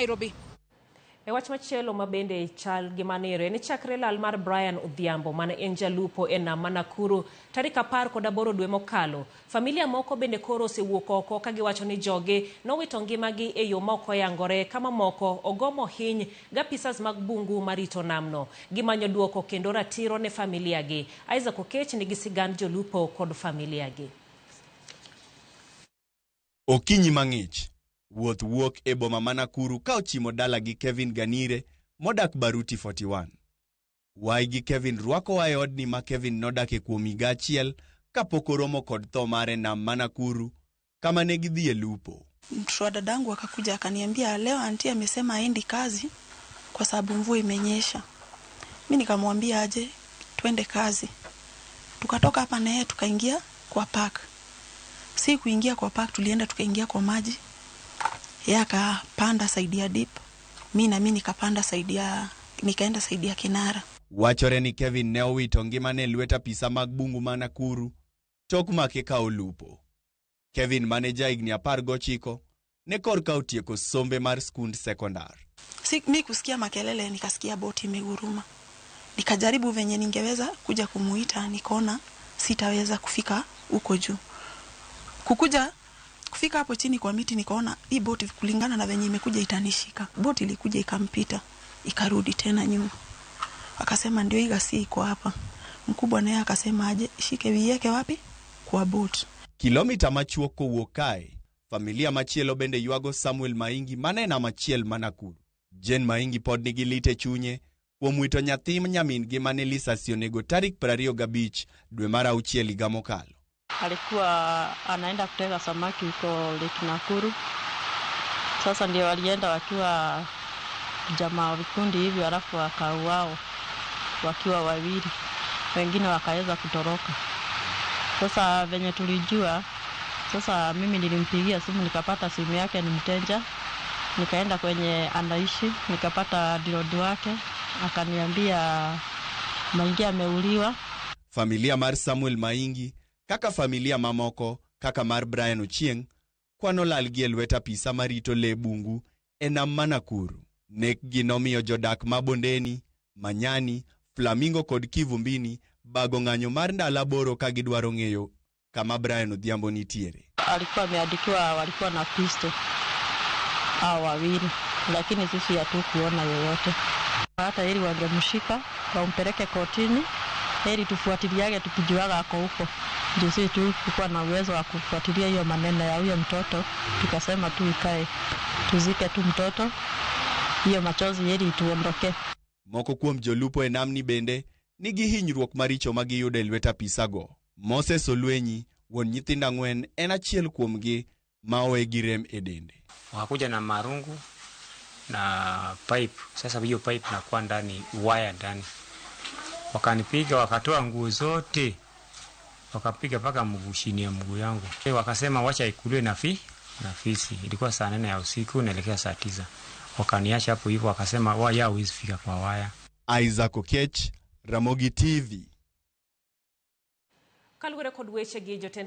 Nairobi. E wach machielo ma bende chal gi manere ni chakre lal mar Brian Odhiambo mane en jalupo e nam ma Nakuru tarik 18 dwe mokalo, familia moko bende koro osewuok oko ka giwacho ni jogi nowito ngimagi e yo ma ok oyangore ka mamoko ogo mohiny gi apisas mag bungu marito namno. Gimanyo duoko kendo ratiro ne familia gi. Isaac Okech nigi sigand jolupo kod familia gi. Okinyi mang'ich, wuoth wuok e boma ma Nakuru ka ochimo dalagi Kevin Ganire modak Baruti 41. Wai gi Kevin rwakowa e odni ma Kevin nodake kuom higa achiel kapok oromo kod tho mare nam ma Nakuru kama ne gidhiye lupo. Mtoto wa dadangu akakuja akaniambia, leo auntie amesema haendi kazi kwa sababu mvua imenyesha. Mi nikamwambia aje twende kazi. Tukatoka hapa na yeye tukaingia kwa park. Si kuingia kwa park, tulienda tukaingia kwa maji. Yeye akapanda side ya deep, mi na mi nikapanda side ya nikaenda side ya Kinara. Wachore ni Kevin ne owito ngimane e lwet apisa mag bungu ma Nakuru tok make ka olupo. Kevin mane jahigni 19 ne korka otieko sombe mar skund sekondar. Si, mi kusikia makelele nikasikia boti imeguruma. Nikajaribu venye ningeweza kuja kumuita, nikaona sitaweza kufika huko juu. Kukuja kufika hapo chini kwa miti nikaona hii boti kulingana na venye imekuja itanishika. Boti ilikuja ikampita, ikarudi tena nyuma. Akasema ndio hii ghasia iko hapa. Mkubwa naye akasema aje shike uiweke wapi? Kwa boat. Kilomita machuok kowuok kae, familia machielo bende ywago Samuel Maingi mane e nam achiel ma Nakuru. Jane Maingi pod nigi lit e chunye kuom wito nyathi nyamin-gi mane lisasi onego tarik 25 dwe mar auchiel higa mokalo. Alikuwa anaenda kutega samaki huko Lake Nakuru. Sasa ndio walienda wakiwa jamaa wa vikundi hivyo, alafu wakauawa wakiwa wawili, wengine wakaweza kutoroka. Sasa venye tulijua, sasa mimi nilimpigia simu nikapata simu yake ni mteja, nikaenda kwenye anaishi nikapata landlord wake, akaniambia Maingi ameuliwa. Familia mar Samuel Maingi kaka familia mamoko kaka mar Brian Ochieng kwano lalgi e lwet apisa marito lee bungu e nam ma Nakuru. Nekgi nomiyo jodak ma Bondeni, Manyani, Flamingo kod Kivumbini bago ng'anyo mar ndalo 8 ka gidwaro ng'eyo kama Brian Odhiambo nitiere. Alikuwa ameandikiwa walikuwa na pistol hao wawili, lakini sisi hatukuona yoyote. Hata ili wangemshika wampeleke kotini, heri tufuatiliage tukijuaga ako huko. Juu sisi tulikuwa na uwezo wa kufuatilia hiyo maneno ya huyo mtoto, tukasema tu ikae tuzike tu mtoto, hiyo machozi heri ituondoke. Moko kuom jolupo e namni bende nigi hinyruok maricho ma giyudo e lwet apisago. Moses Olwenyi, wuon nyithindo 4, en achiel kuomgi ma owe gi rem e dende. Wakakuja na marungu na pipe. Sasa hiyo pipe nakuwa ndani, waya ndani. Wakanipiga, wakatoa nguo zote. Wakapiga mpaka mguu chini ya mguu yangu. Wakasema wacha ikuliwe na na fisi. Ilikuwa saa 8 ya usiku naelekea saa 9. Wakaniacha hapo hivyo, wakasema waya huwezi fika kwa waya. Isaac Okech, Ramogi TV. Kaluwore kod weche gi jotend